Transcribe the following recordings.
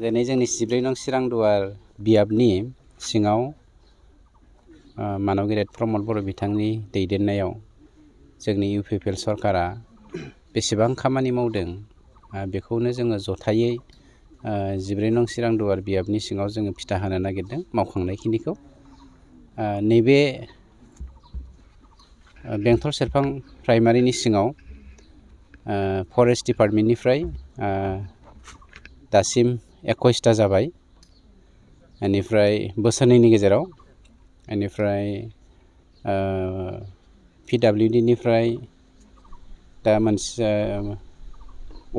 दिनै जोंनि 14 नं चिरांदुवार बियाबनि सिङाव मानव गेदेर प्रमद बर' बिथांनि दैदेननायाव जोंनि UPPL सरकारा बेसेबां खामानि मावदों बेखौनो जोङो जथायै 14 नं चिरांदुवार बियाबनि सिङाव जोङो फिथा होनो नागिरदों मावखांनायखिनिखौ नैबे बेंटल सेरफां प्राइमारिनि सिङाव फरेस्ट डिपार्टमेन्टनिफ्राय दासिम 21टा जाबाय बेनिफ्राय बोसोरनैनि गेजेराव बेनिफ्राय PWD निफ्राय दा मोनसे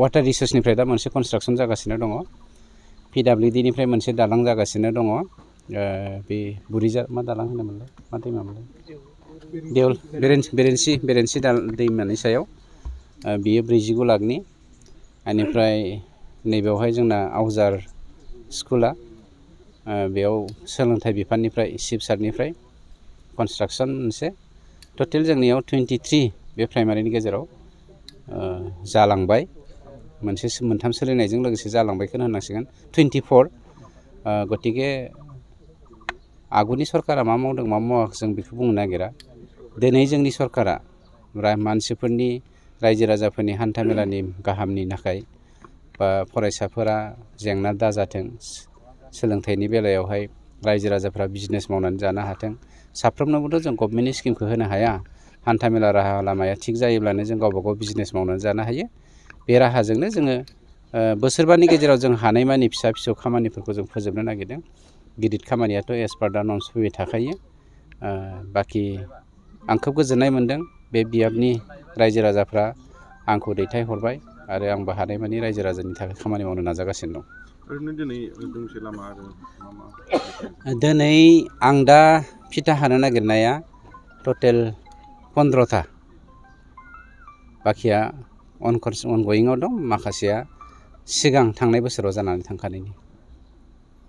वाटार रिसोर्सनिफ्राय दा मोनसे कनस्ट्राक्सन जागासिनो दङ PWD निफ्राय मोनसे दालां जागासिनो दङ बे बुरिजा मा दालां होनोमोनलाय मा दैमामोनलाय देवल बेरेन्सि दैमानि सायाव बियो 49 लाखनि बेनिफ्राय नैबेवहाय जोंना आवजार स्कुला बेयाव सोलोंथाइ बिफाननिफ्राय सिबसारनिफ्राय कनस्ट्राक्सन मोनसे टटेल जोंनियाव 23 बे प्राइमारिनि गेजेराव जालांबाय मोनसे मोनथाम सोलिनायजों लोगोसे जालांबायखौनो होननांसिगोन 24 गतिके आगुनि सरकारा मा मावदों मा मावाखै जों बेखौ बुंनो नागिरा दिनै जोंनि सरकारा मानसिफोरनि रायजो राजाफोरनि हान्था मेलानि गाहामनि थाखाय बा फरायसाफोरा जेंना दाजाथों सोलोंथाइनि बेलायावहाय रायजो राजाफ्रा बिजनेस मावनानै जानो हाथों साफ्रोमनोबोथ' जों गभर्नमेन्टनि स्किमखौ होनो हाया हान्थामेला राहा लामाया थिग जायोब्लानो जों गावबा गाव बिजनेस मावनानै जानो हायो बे राहाजोंनो जोङो बोसोरबानि गेजेराव जों हानायमानि फिसा फिसौ खामानिफोरखौ जों फोजोबनो नागिरदों गिदिर खामानियाथ' एस पार दा नर्म्स फैबाय थाखायो बाखि आं खोब गोजोननाय मोन्दों बे बियाबनि रायजो राजाफ्रा आंखौ दैथायहरबाय आरो आंबो हानायमानि रायजो राजानि थाखाय खामानि मावनो नाजागासिनो दं ओरैनो दिनै दोंसे लामा आरो मा दिनै आं दा फिथा हानो नागिरनाया टटेल 15टा बाखिया अनगयिङाव दं माखासेया सिगां थांनाय बोसोराव जानानै थांखानायनि